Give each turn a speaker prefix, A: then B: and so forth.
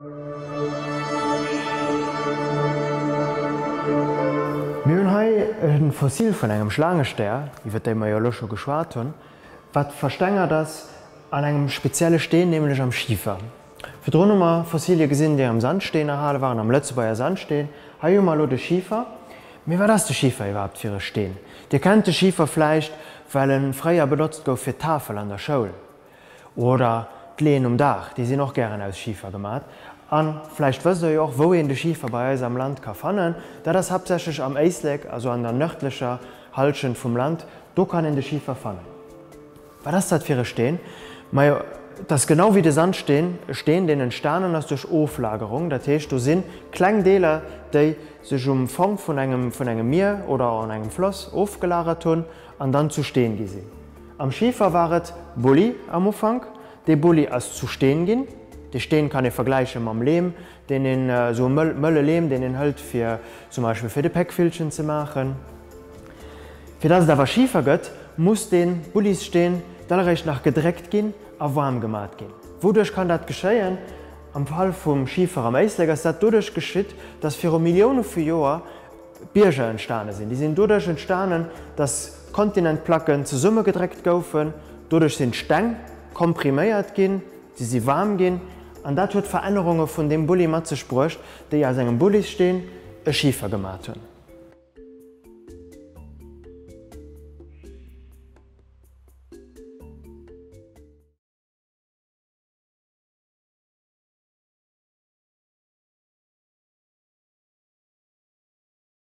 A: Mir hunn hei e Fossil vun engem Schlaangestär, iwwer déi mer jo elo scho geschwat hunn, wat verstengert ass an engem spezielle Steen, nämlech am Schifer. Virdrun hu mer Fossilie gesinn, déi am Sandsteen erhale waren, am Lëtzebuerger Sandsteen. Hei hu mer elo de Schifer. Mee wat ass de Schifer iwwerhaapt fir e Steen? Dir kennt de Schifer vläicht, well e fréier benotzt gouf fir d'Tafel an der Schoul. Oder d'Leeën um Daach, déi sinn och gären aus Schifer gemat. A vläicht wësst der jo och, wou een de Schifer bei eis am Land ka fannen. Dat ass haaptsächlech am Éislek, also an der nërdlecher Hallschent vum Land. Do kann een de Schifer fannen. Wat ass dat fir e Steen? Majo, et ass genau wéi de Sandsteen, e Steen, deen entstanen ass duerch Oflagerung. Dat heescht, do si kleng Deeler, déi sech um Fong vun engem vun engem Mier oder an engem Floss ofgelagert hunn an dann zu Steen gi sinn. Am Schifer war et Bulli am Ufank. Dee Bulli ass zu Steen ginn. Dee Steen kann ee vergläiche mam Leem, deen een, esou e mëlle Leem, deen een hëlt fir zum Beispill fir de Péckvillchen ze maachen. Fir dass et awer Schifer gëtt, muss dee Bullissteen d'alleréischt nach gedréckt ginn a waarm gemat ginn. Wouduerch kann dat geschéien? Am Fall vum Schifer am Éislek ass dat doduerch geschitt, dass viru Millioune vu Joer Bierger entstane sinn. Déi sinn doduerch entstanen, dass Kontinentplacken zesummegedréckt goufen. Doduerch sinn d'Steng kompriméiert ginn, si si waarm ginn an dat huet Verännerunge vun deem Bulli mat sech bruecht, déi aus engem Bullissteen e Schifer gemat hunn.